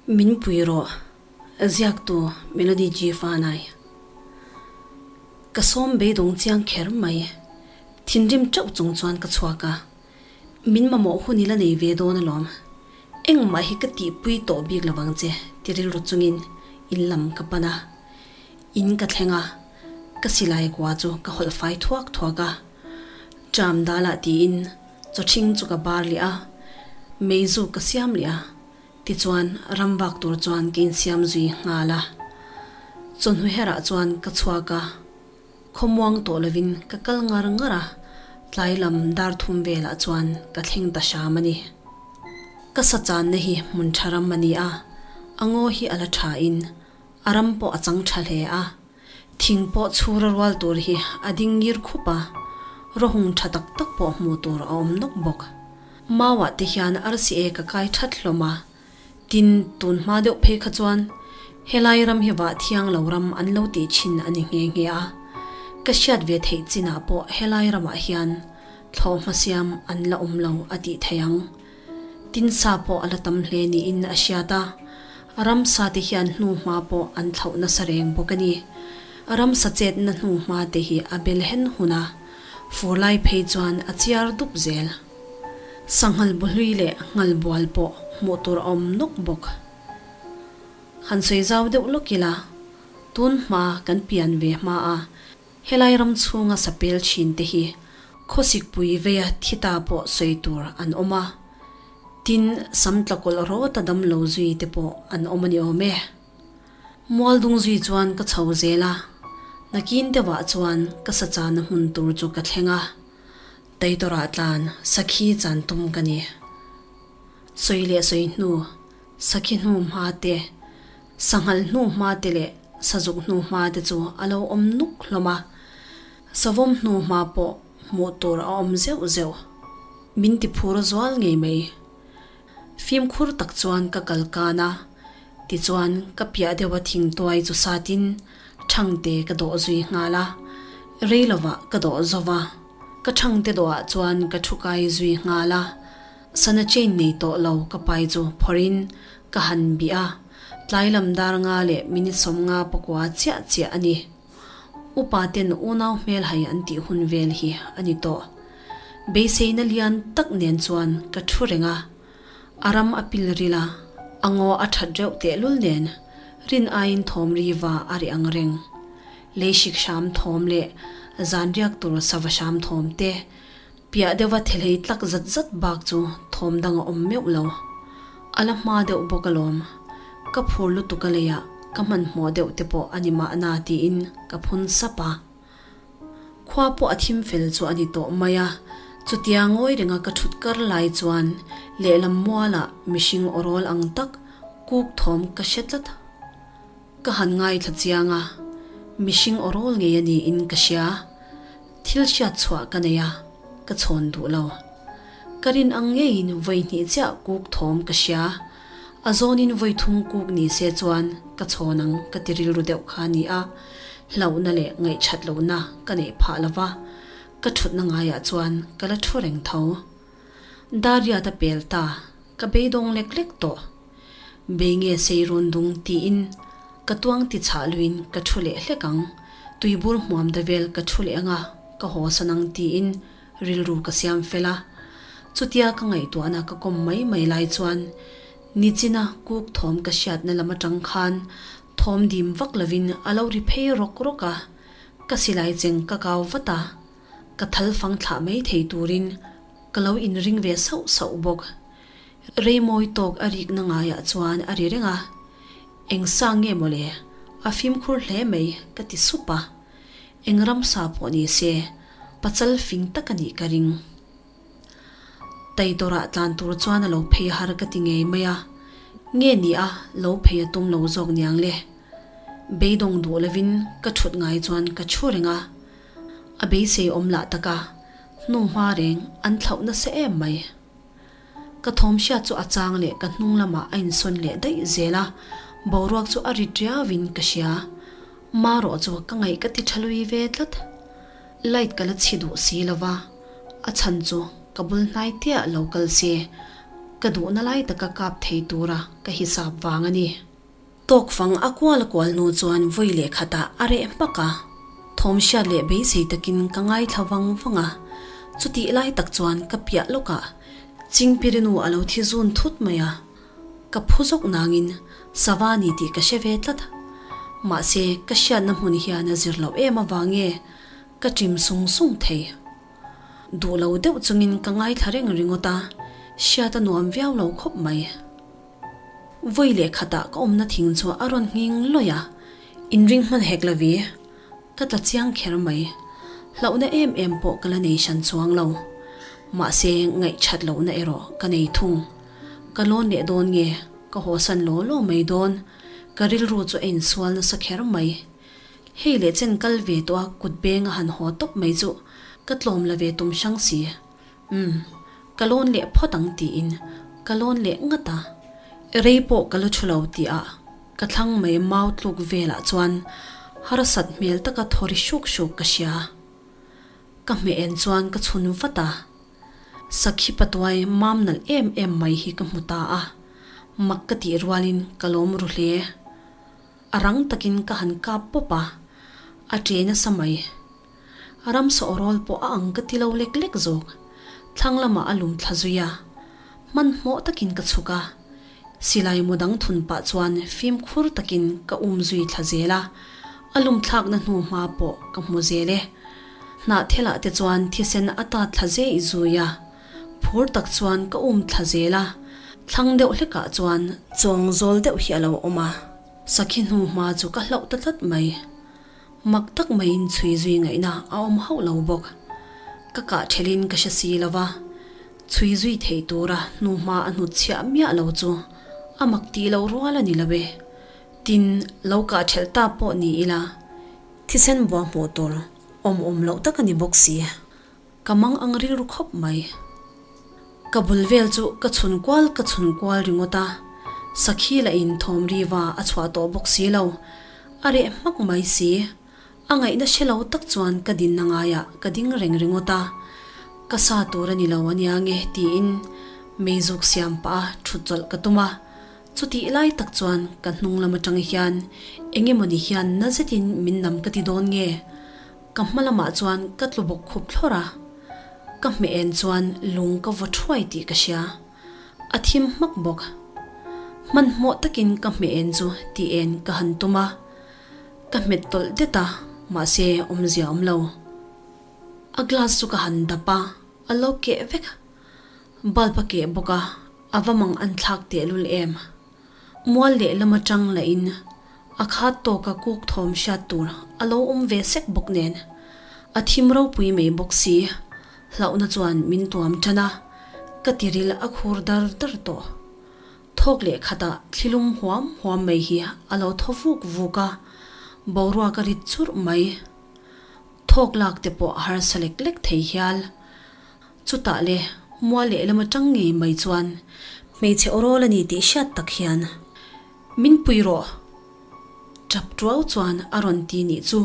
Min pui rawh, ziaktu Melody G Fanai. Ka sawm beidawng chiang kher mai. Thinrim teuh chung chuan ka chhuak a. Min mamawh hun i la nei ve dawn alawm. Engmah hi ka tihpui tawh bik lovang che ti rilru chungin in lam ka pan a. In ka thleng a, ka silai kua chu ka hawlh fai thuak thuak a. Ṭam dalah tiin chawṭhing chu ka bar leh a, meizu ka siam leh a. Tichuan ram vak tur chuan ka insiam zui nghal a. Chawhnu herah chuan ka chhuak a, khawmuang tawh lovin ka kal ngar ngar a, tlai lam dar thum velah chuan ka thleng ta hram a ni. Ka sa channa hi hmun tha ram a ni a, a ngaw hi a la tha in a ram pawh a chang tha hle a, thing pawh chhura rual tur hi a ding ngir khup a, rawhung tha tak tak pawh hmuh tur a awm nawk bawk. Mauah te hian RCA ka kai that hlawm a, tin tun hma deuh phei kha chuan helai ram hi vah thiang lo ram an lo tih thin a ni nghe nghe a, ka hriat ve theih chinah pawh helai ramah hian thlawhhma siam an la awm lo a tih theih ang. Tin sa pawh a la tam hle niin a hriat a, ramsa te hian hnuhma pawh an thlauh nasa reng bawk a ni. Ramsa chetna hnuhma te hi a bel hen hun a, fur lai phei chuan a chiar dup zel. Sanghal buhlui leh nghal bual pawh hmuh tur a awm nawk bawk. Han sawi zau deuh lawk ila, tun hma kan pian ve hma a, helai ram chhunga sapel thin te hi khawsikpui veia thi ta pawh sawi tur an awm a, tin sam tlakawlh rawta damlo zui te pawh an awm a ni awm e. Mualdung zui chuan ka chho zel a, nakin deuhah chuan ka sa chana hmun tur chu ka thleng a. Teitorah tlan sakhi chan tum ka ni. Sawi leh sawi hnu, sakhi hnu hma te, sanghal hnu hma te leh sazuk hnu hma te chu a lo awm nuk hlawm a. Savawm hnu hma pawh hmuh tur a awm zeuh zeuh. Min ti phur zual ngei mai. Fimkhur tak chuan ka kal kan a, tichuan ka piah deuha thingtuai chu satin Thangte ka dawh zui nghal a, rei lovah ka dawh zo va, ka thangte dawhah chuan ka thu kai zui nghal a, sana chain nei tawh lo ka pai chu phawrhin ka han bih a, tlai lam dar nga leh minute 50 pakua chiah chiah a ni. Upa ten unau hmel hai an tih hun vel hi a ni tawh. Beiseina lian tak nen chuan ka thu reng a. A ram a pil ril a, a ngaw a that reuh tehlul nen rin aiin thawm ri va a ri ang reng. Lei hrik hram thawm leh zan riak tur sava hram thawm te, piah deuha thelhei tlak zat zat bak chu thawm dang a awm meuh lo. A la hma deuh bawk alawm. Ka phur lutuk a leiah ka hmanhmawh deuh te pawh a ni mahna tiin ka phun sap a. Khua pawh a thim fel chu a ni tawh mai a, chutia ngawi renga ka thut kar lai chuan lehlam mualah mihring awrawl ang tak kuk thawm ka hre tlat. Ka han ngaithla chiang a, mihring awrawl ngei a niin ka hria. Thil hriat chhuah ka nei a, ka chhawn duh lo. Ka rin ang ngeiin vawi hnih chiah kuk thawm ka hria. A zawnin vawi thum kuk ni se chuan ka chhawn ang ka ti rilru deuh kha a ni a, hlauhna leh ngaihchat lohna ka neih phah lo va, ka thutna ngaiah chuan ka la thu reng tho. Dariat a pel ta, ka beidawng lek lek tawh. Bei nge sei run dung tiin ka tuang ti chhah luin ka thu leh hlek ang, tuibur hmuam da vel ka thu leh anga ka haw san ang tiin Rilru ka siam fel a, chutia ka ngaihtuahna ka kawm mai mai lai chuan nichina kuk thawm ka hriatna lam atang khan thawm dim vak lovin a lo ri phei rawk rawk a, ka silai cheng ka kau vat a, ka thal fang thlah mai thei turin ka lo inring ve sauh sauh bawk. Rei mawi tawk a rikna ngaiah chuan a ri reng a, Eng sa nge mawle, a fimkhur hle mai ka ti sup a. Eng ramsa pawh ni se, pachal fing tak a nih ka ring. Taitawrah tlan tur chuan a lo phei har ka ti ngei mai a, nge ni a lo phei a tum lo zawk niang le. Beidawng duh lovin ka thut ngai chuan ka thu reng a, a beisei awm lah tak a, hnu hma reng an thlauh nasa em mai. Ka thawm hriat chu a chang leh ka hnung lamah a insawn leh daih zel a, boruak chu a rit riauin ka hria. Marawh chu ka ngaih ka ti tha lui ve tlat. Light ka la chhi duh si lo va, a chhan chu ka bul hnai tiah lo kal se. Ka duhna lai taka kap thei tura ka hisap vang a ni. Tawk fang a kual a kual hnu chuan vawi leh khatah a reh hmak a. Thawm hriat leh beisei takin ka ngaithla vang vang a. Chutih lai tak chuan ka piah lawkah Chingpirinu a lo thi zun thut mai a. Ka phu zawk nangin sava ni tih ka hre ve tlat. Mahse, ka hriatna hmun hian a zir loh em avang nge ka ṭim sung sung thei. Duh lo deuh chungin ka ngaithla reng ringawt a, hriat a nuam viau lo khawp mai. Vawi leh khatah ka awmna thing chu a rawn nghing lawih a, inring hman hek lo vi. Ka tla chiang kher mai. Hlauhna em em pawh ka la nei hran chuang lo. Mahse, ngaihthat lohna erawh ka nei thung. Ka lawn leh dawn nge? Ka hawsan law law mai dawn. Ka rilru chu a insual nasa kher mai. Hei leh chen kal ve tawh a kut beng a han haw tawp mai chu ka tlawm la ve tum hrang si. Umm, ka lawn leh phawt ang tiin ka lawn leh ngat a. Rei pawh ka la thu lo tih ah ka thlang mai mau tluk velah chuan harsat hmel taka thaw ri hruk hruk ka hria. Ka hmeh en chuan ka chhun vat a. Sakhi patuai mam nalh em em mai hi ka hmu ta a, mak ka tih rualin ka lawm ru hle. A rang takin ka han kap pawp a, a ṭe nasa mai. Ramsa awrawl pawh a ang ka ti lo lek lek zawk. Thlang lamah a lum thla zui a, hmanhmawh takin ka chhuk a. Silai mu dang thun pah chuan fimkhur takin ka um zui thla zel a, a lum thlakna hnu hma pawh ka hmu zel e. Hnahthelah te chuan thisen a tat thla zeih zui a, phur tak chuan ka um thla zel a, thlang deuh hlekah chuan chawng zawl deuh hi a lo awm a, sakhi hnu hma chu ka hlauh ta tlat mai. Mak tak maiin chhui zui ngaihna a awm hauh lo bawk. Ka kah thelin ka hre si lo va, chhui zui thei tura hnuhma a hnut chhiah miah lo chu a mak tih loh rual a ni lo e. Tin, lo kah thelh ta pawh ni ila, thisen bua hmuh tur awm awm loh tak a ni bawk si. Ka mang ang rilru khawp mai. Ka bul vel chu ka chhun kual ka chhun kual ringawt a, sakhi lah in thawm riva a chhuah tawh bawk si lo, a reh hmak mai si. A ngaihna hre lo tak chuan ka dinna ngaiah ka ding reng ringawt a, ka sa tur a ni lo ania nge tiin meizuk siam pah a thut chawlh ka tum a, chutih lai tak chuan ka hnung lam atang hian eng emawni hian na zetin min nam ka ti dawn nge? Ka hma lamah chuan ka tlu bawk khup thlawr a, ka hmeh en chuan lung ka vaw thuai tih ka hria. A thim hmak bawk. Hmanhmawh takin ka hmeh en chu tih en ka han tum a, ka hmet tawlh det a, mahse awmzia awm lo. A glass chu ka han dap a, a lo keh vek. Bulb a keh bawk a, a va mang an thlak tehlul em. Mual leh lam atang lah in a khat tawka kuk thawm hriat tur a lo awm ve sek bawk nen a thim ropui mai bawk si. Hlauhna chuan min tuam tan a, ka tiril a khur dar dar tawh. Thawk leh khatah thlilum huam huam mai hi a lo thaw vuk vuk a, boruak a rit churh mai. Thawk lak te pawh a harsa lek lek thei hial. Chutah le, mual lehlam atang ngei mai chuan hmeichhe awrawl a ni tih hriat tak hian, Min pui rawh! Tap tuau chuan a rawn ti nih chu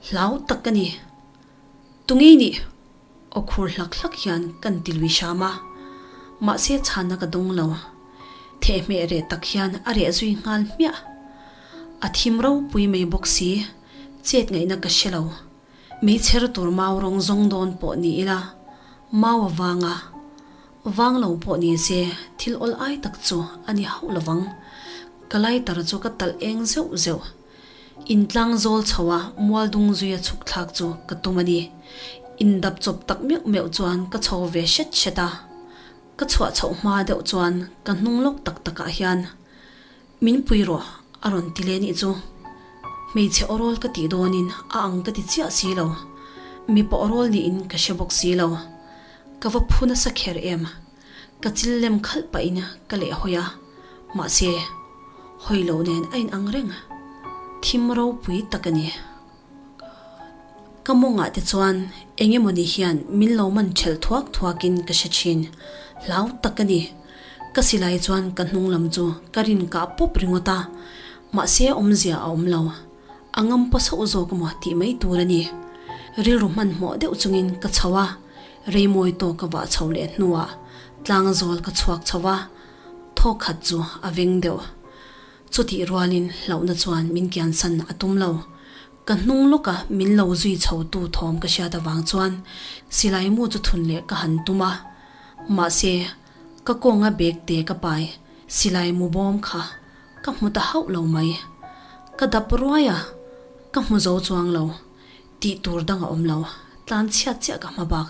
hlau tak ka ni. Tungei nih? Aw khur hlak hlak hian kan ti lui hram a, mahse chhanna ka dawng lo. Thehmeh reh tak hian a reh zui nghal hmiah. A thim ropui mai bawk si, chet ngaihna ka hre lo. Meichher tur mau rawng zawng dawn pawh ni ila, mau a vang a, vang lo pawh ni se thil awl ai tak chu a ni hauh lo vang. Ka lighter chu ka talh eng zeuh zeuh. Intlang zawl chho a mual dung zuia chhuk thlak chu ka tum a ni. Indap chawp tak meuh meuh chuan ka chho ve hret hret a. Ka chhuah chhoh hma deuh chuan ka hnung lawk tak takah hian Min pui rawh, a rawn ti leh nih chu. Hmeichhe awrawl ka tih dawnin a ang ka ti chiah si lo. Mipa awrawl niin ka hre bawk si lo. Ka va phu nasa kher em. Ka chil lem khalh pahin ka leh hawi a, mahse, hawi loh nen a inang reng. Thim ropui tak a ni. Ka mawngah te chuan eng emawni hian min lo man ṭhelh thuak thuakin ka hre ṭhin. Hlau tak a ni. Ka silai chuan ka hnung lam chu ka rin kah pawp ringawt a, mahse awmzia a awm lo. A ngam paw sauh zawk emaw tih mai tur a ni. Rilru hmanhmawh deuh chungin ka chho a, reimawi tawk ka vah chho leh hnuah. Tlangzawl ka chhuak chho a, thaw khat chu a veng deuh. Chutih rualin hlauhna chuan min kiansan a tum lo. Ka hnung lawka min lo zui chho tu thawm ka hriat avang chuan silai mu chu thun leh ka han tum a. Mahse, ka kawnga bag te ka pai silai mu bawm kha ka hmu ta hauh lo mai. Ka dap ruai a, ka hmu zo chuang lo. Tih tur dang a awm lo, tlan chhiat chiah ka hma bak.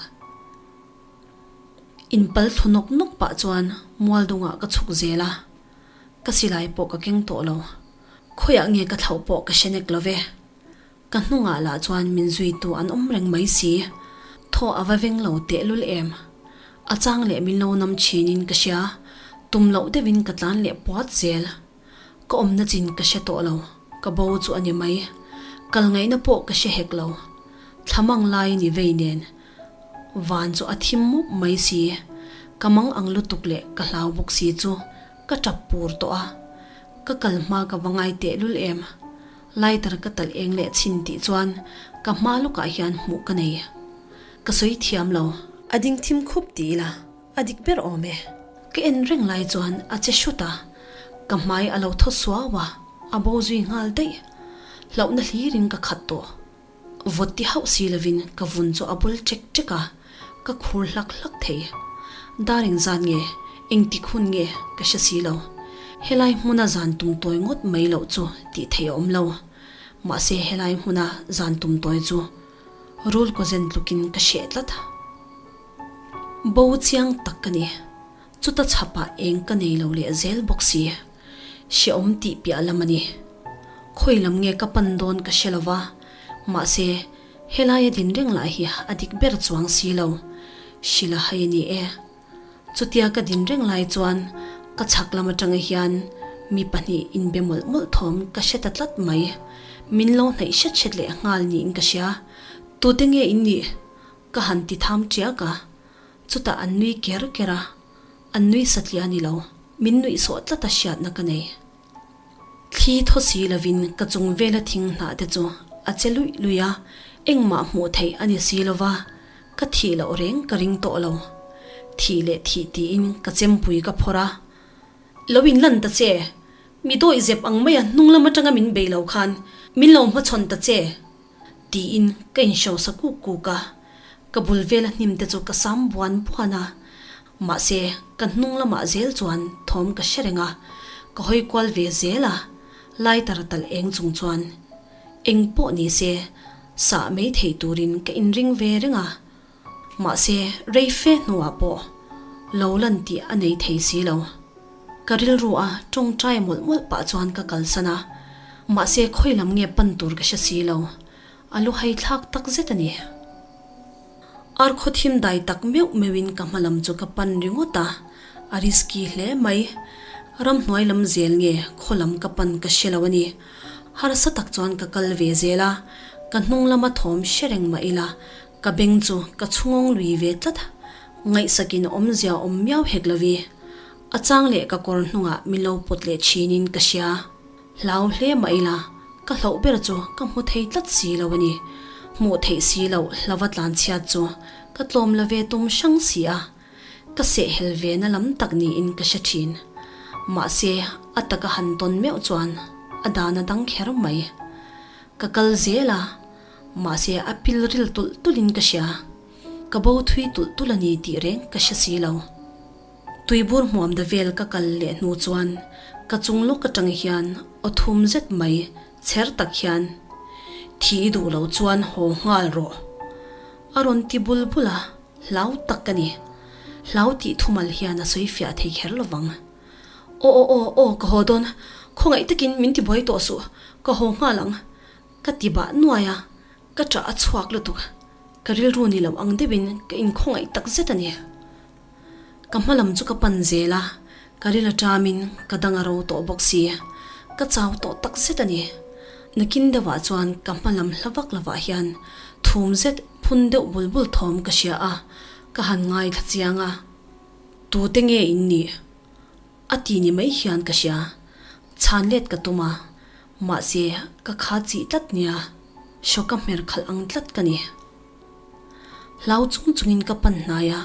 Inpal thlu nawk nawk pah chuan mual dungah ka chhuk zel a, ka silai pawh ka keng tawh lo. Khawiah nge ka thlauh pawh ka hre nek lo ve. Ka hnungah lah chuan min zuitu an awm reng mai si. Thaw a va veng lo tehlul em. A chang leh min lo nam thinin ka hria, tum loh deuhin ka tlan leh puat zel. Ka awmna chin ka hre tawh lo, ka bo chu a ni mai. Kal ngaihna pawh ka hre hek lo. Thlamang lai ni vei nen van chu a thim mup mai si. Ka mang ang lutuk leh ka hlau bawk si chu ka tap pur tawh a. Ka kal hma ka va ngai tehlul em. Lighter ka talh eng leh chhin tih chuan ka hma lawkah hian hmuh ka nei. Ka sawi thiam lo. A ding thim khup ti ila. A dik ber awm e. Ka en reng lai chuan a che hrut a, ka hmai a lo thaw suau a, a bo zui nghal daih. Hlauhna hlirin ka khat tawh. Vawt ti hauh si lovin ka vun chu a bul ṭek ṭek a, ka khur hlak hlak thei. Dar engzat nge, engtik hun nge ka hre si lo. Helai hmuna zan tum tawi ngawt mai loh chu tih theih a awm lo. Mahse helai hmuna zan tum tawi chu rul kawzen tlukin ka hreh tlat. Bo chiang tak ka ni. Chuta chhapah eng ka nei lo leh zel bawk si. Hrehawm tih piah lam a ni. Khawi lam nge ka pan dawn ka hre lo va, mahse, helaia din reng lah hi a dik ber chuang si lo. Hrilh a hai a ni e. Chutia ka din reng lai chuan ka chhak lam atanga hian mi pahnih inbe mawlh mawlh thawm ka hre ta tlat mai. Min lo hnaih hret hret leh nghal niin ka hria. Tute nge in nih? Ka han ti tham tiak a, chutah an nui ker ker a, an nui satliah a ni lo, min nuih sawh tlat a hriatna ka nei. Thli thaw si lovin ka chung vela thing hnah te chu a che luih luih a, engmah hmuh theih a ni si lova, ka thih loh reng ka ring tawh lo. Thih leh thih tiin ka chempui ka phawrh a, Lo inlan ta che, mi dawih zep ang maia hnung lam atanga min bei lo khan min lo hmachhawn ta che. Tiin ka inhrosa kuk kuk a, ka bul vela hnim te chu ka sam buan buan a, mahse ka hnung lamah zel chuan thawm ka hre reng a, ka hawi kual ve zel a, lighter talh eng chung chuan eng pawh ni se sah mai thei turin ka inring ve reng a. Mahse, rei fe hnuah pawh lo lan tih a nei thei si lo. Ka rilru a tawngtai mawlh mawlh pah chuan ka kalsan a, mahse khawi lam nge pan tur ka hre si lo. A lu hai thlak tak zet a ni. Ar khaw thim dai tak meuh meuhin ka hma lam chu ka pan ringawt a, a risky hle mai. Ramhnuai lam zel nge khaw lam ka pan ka hre lo a ni. Harsa tak chuan ka kal ve zel a, ka hnung lama thawm hre reng mah ila Ka beng chu ka chhungawng lui ve tlat a, ngaihsakin awmzia awm miau hek lo i. A chang leh ka kawr hnungah min lo pawt leh thinin ka hria. Hlau hle mah ila, ka hlauh ber chu ka hmu thei tlat si lo a ni. Hmuh theih si loh hlava tlan chhiat chu ka tlawm la ve tum hrang si a, ka sehhel ve na lam tak niin ka hre thin. Mahse, a taka han tawn meuh chuan a dan a dang kher mai. Ka kal zel a. Mahse a pil ril tulh tulhin ka hria. Ka bo thui tulh tulh a ni tih reng ka hre si lo. Tuibur hmuam da vel ka kal leh hnu chuan ka chung lawk atang hian aw thum zet mai chher tak hian Thi i duh lo chuan haw nghal rawh a rawn ti bul bul a, hlau tak ka ni. Hlau tih thumal hian a sawi fiah thei kher lovang. Aw aw aw aw ka haw dawn, khawngaih takin min ti buai tawh suh, ka haw nghal ang. Ka ti bah nuai a, ka ṭah a chhuak lutuk. Ka rilru ni lo ang deuhin ka inkhawngaih tak zet a ni. Ka hma lam chu ka pan zel a, ka ril aṭamin ka dang a ro tawh bawk si. Ka chau tawh tak zet a ni. Nakin deuhah chuan ka hma lam hla vak lovah hian thum zet phun deuh bul bul thawm ka hria a, ka han ngaithla chiang a. Tute nge in nih? A ti ni mai hian ka hria. Chhan let ka tum a, Mahse, ka kha chih tlat nia, hrawka hmer khalh ang tlat ka ni. Hlau chung chungin ka pan hnai a.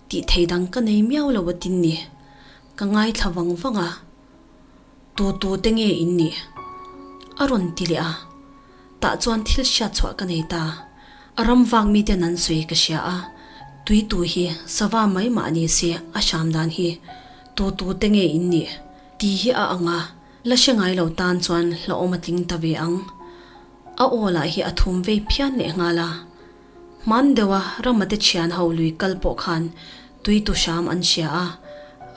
Tih thei dang ka nei miau lo a tin ni. Ka ngaithla vang vang a. Tu tu te nge in nih? A rawn ti leh a. Tah chuan thil hriat chhuah ka nei ta. A ram vak miten an sawi ka hria a, tui tu hi sava mai mah ni se a hram dan hi tu tu te nge in nih? Tih hi a ang a, la hre ngai lo tan chuan hlauhawm a tling ta ve ang. A aw lah hi a thum vei phian leh nghal a. Hman deuha Rama te thian ho lui kal pawh khan tui tu hram an hria a,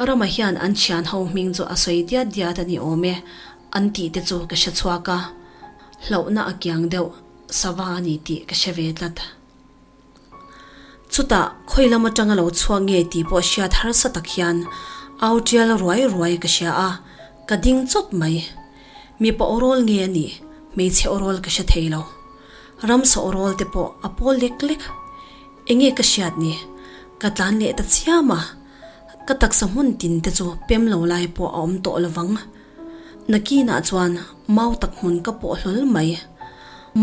Rama hian an thian ho hming chu a sawi diat diat a ni awm e an tih te chu ka hre chhuak a, hlauhna a kiang deuh sava a ni tih ka hre ve tlat. Chutah khawi lam atanga lo chhuak nge tih pawh hriat harsa tak hian au tial ruai ruai ka hria a, ka ding chawt mai. Mipa awrawl nge a nih hmeichhe awrawl ka hre thei lo. Ramsa awrawl te pawh a pawl lek lek. Enge ka hriat ni? Ka tlan leh ta chiam a, ka taksa hmun tin te chu pem lo lai pawh a awm tawh lovang. Nakinah chuan mau tak hmun ka pawh hlawl mai.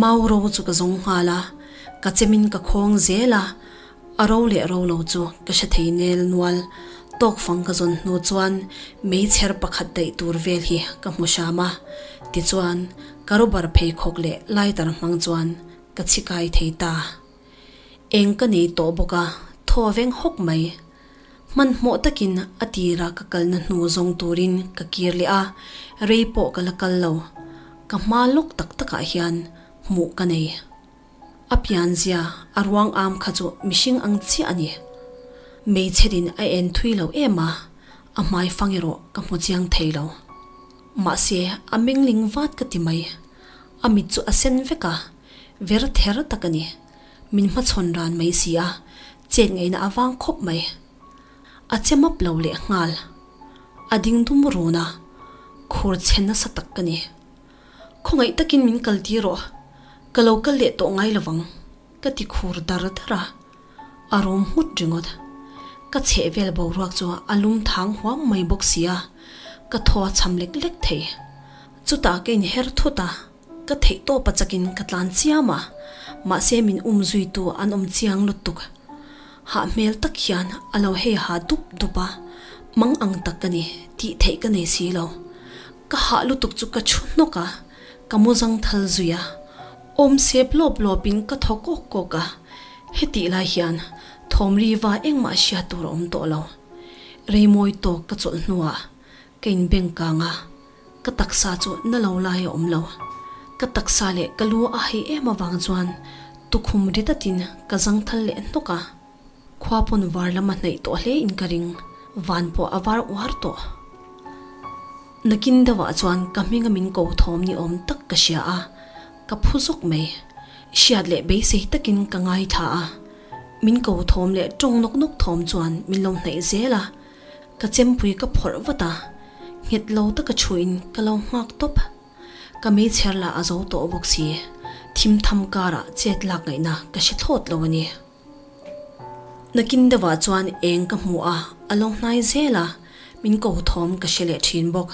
Mau ro chu ka zawng nghal a, ka chemin ka khawng zel a, A ro leh ro lo chu ka hre thei nel nual. Tawk fang ka zawn hnu chuan meichher pakhat daih tur vel hi ka hmu hram a, tichuan ka rubber pheikhawk leh lighter hmang chuan ka chhi kai thei ta. Eng ka nei tawh bawk a, thaw veng hawk mai. Hmanhmawh takin a tira ka kalna hnu zawng turin ka kir leh a, rei pawh ka la kal lo. Ka hma lawk tak takah hian hmuh ka nei. A pianzia, a ruang am kha chu mihring ang chiah a ni. Meichherin a en thui lo em a, a hmai fang erawh ka hmu chiang thei lo. Mahse, a mengling vat ka ti mai. A mit chu a sen vek a, ver ther tak a ni. Min hmachhawn ran mai si a, chet ngaihna a vang khawp mai. A che map lo leh nghal. A ding dum run a, khur chhe nasa tak ka ni. Khawngaih takin min kal tir rawh, ka lo kal leh tawh ngai lovang, ka ti khur dar dar a, a rawm nghut ringawt. Ka chheh vel boruak chu a lum thang huam mai bawk si a, ka thaw a cham lek lek thei. Chutah ka inher thut a, ka theih tawp a chakin ka tlan chiam a, mahse min um zuitu an awm chiang lutuk. Hah hmel tak hian a lo hei ha dup dup a, mang ang tak ka ni, tih theih ka nei si lo. Ka hah lutuk chu ka chhu hnawk a, ka mu zang thal zui a. Awm sep lawp lawpin ka thaw kawk kawk a, hetih lai hian thawm riva engmah hriat tur a awm tawh lo. Reimawi tawk ka chawlh hnuah ka inbeng kang a, ka taksa chu na lo lai a awm lo. Ka taksa leh ka lu a hei em avang chuan tukhum ri tatin ka zang thal leh hnawk a. Khua pawn var lam a hnaih tawh hle in ka ring, van pawh a var uar tawh. Nakin deuhah chuan ka hminga min ko thawm ni awm tak ka hria a, ka phu zawk mai. Hriat leh beisei takin ka ngaithla a, min ko thawm leh tawng nawk nawk thawm chuan min lo hnaih zel a, ka chempui ka phawrh vat a, nghet lo taka thuin ka lo nghak tawp. Ka meichher lah a zo tawh bawk si, thim tham karah chet lak ngaihna ka hre thlawt lo a ni. Nakin deuhah chuan eng ka hmu a, a lo hnai zel a, min ko thawm ka hre leh thin bawk.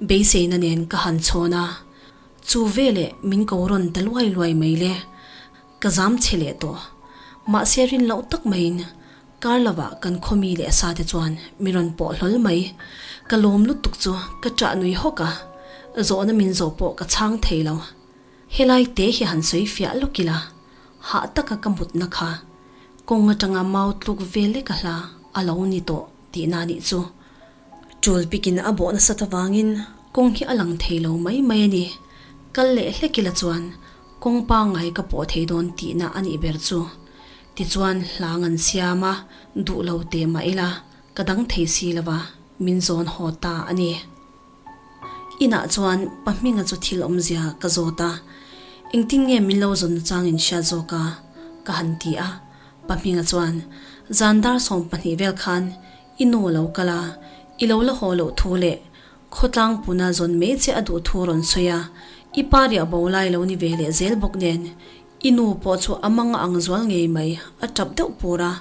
Beiseina nen ka han chhawn a, chu veleh min ko rawn ta luai luai mai le. Ka zam chhe leh tawh. Mahse rin loh tak maiin kar lovah kan khawmi leh sa te chuan min rawn pawh hlawl mai. Ka lawm lutuk chu ka ṭah nui hawk a, zawhna min zawh pawh ka chhang thei lo. Helai te hi han sawi fiah lawk ila, hah taka ka mutna kha kawng atanga mau tluk vel lek a hla a lo ni tawh tihna a nih chu. Tul pikin a bawh nasat avangin kawng hi a lang thei lo mai mai a ni. Kal leh hlek ila chuan kawng pangngai ka pawh thei dawn tihna a nih ber chu. Tichuan hlang an siam a, duh lo teh mah ila ka dang thei si lova min zawn haw ta a ni. Inah chuan pa hminga chu thil awmzia ka zawt a, engtin nge min lo zawn nachang in hriat zawk a? ka han ti a, pa hminga chuan zan dar 12 vel khan i nu a lo kal a, i lo la haw loh thu leh khawtlang puna zawn mai che a duh thu rawn sawi a, i pa riah bo lai lo ni ve leh zel bawk nen I nu pawh chu a mang a ang zual ngei mai, a tap deuh pur a.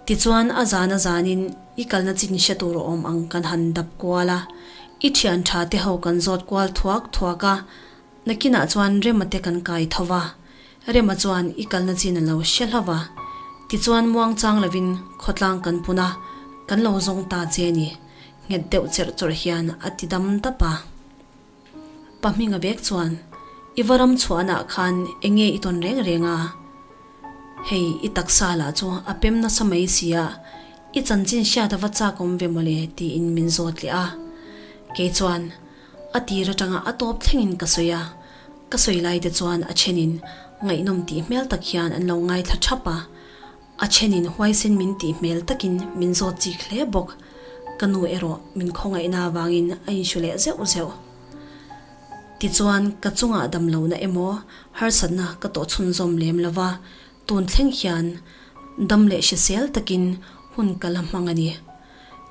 Tichuan a zan a zanin i kalna chin hre tur a awm ang kan han dap kual a. I thian tha te ho kan zawt kual thuak thuak a. Nakinah chuan Rema te kan kai tho va. Rema chuan i kalna chin a lo hre hlo va. Tichuan muangchang lovin khawtlang kan pun a, kan lo zawng ta che a ni, nghet deuh cherh chawrh hian a ti dam dap a. Pa hminga vek chuan, I va ram chhuahnaah khan eng nge i tawn reng reng a? Hei, i taksa lah chu a pem nasa mai si a, i chanchin hriat a va chak awm ve mawle tiin min zawt leh a. Kei chuan, A tir atanga a tawp thlengin ka sawi a, ka sawi lai te chuan a thenin ngaihnawm tih hmel tak hian an lo ngaithla thap a, a thenin huaisen min tih hmel takin min zawt chik hle bawk. Ka nu erawh min khawngaihna avangin a inhru leh zeuh zeuh. Tichuan ka chungah damlohna emaw harsatna ka tawh chhunzawm lem lo va, tun thleng hian dam leh hrisel takin hun ka la hmang a ni.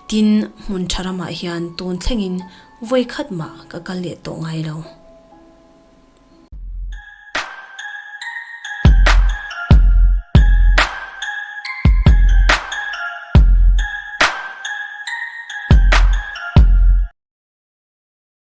Tin, hmun tha ramah hian tun thlengin vawi khat mah ka kal leh tawh ngai lo.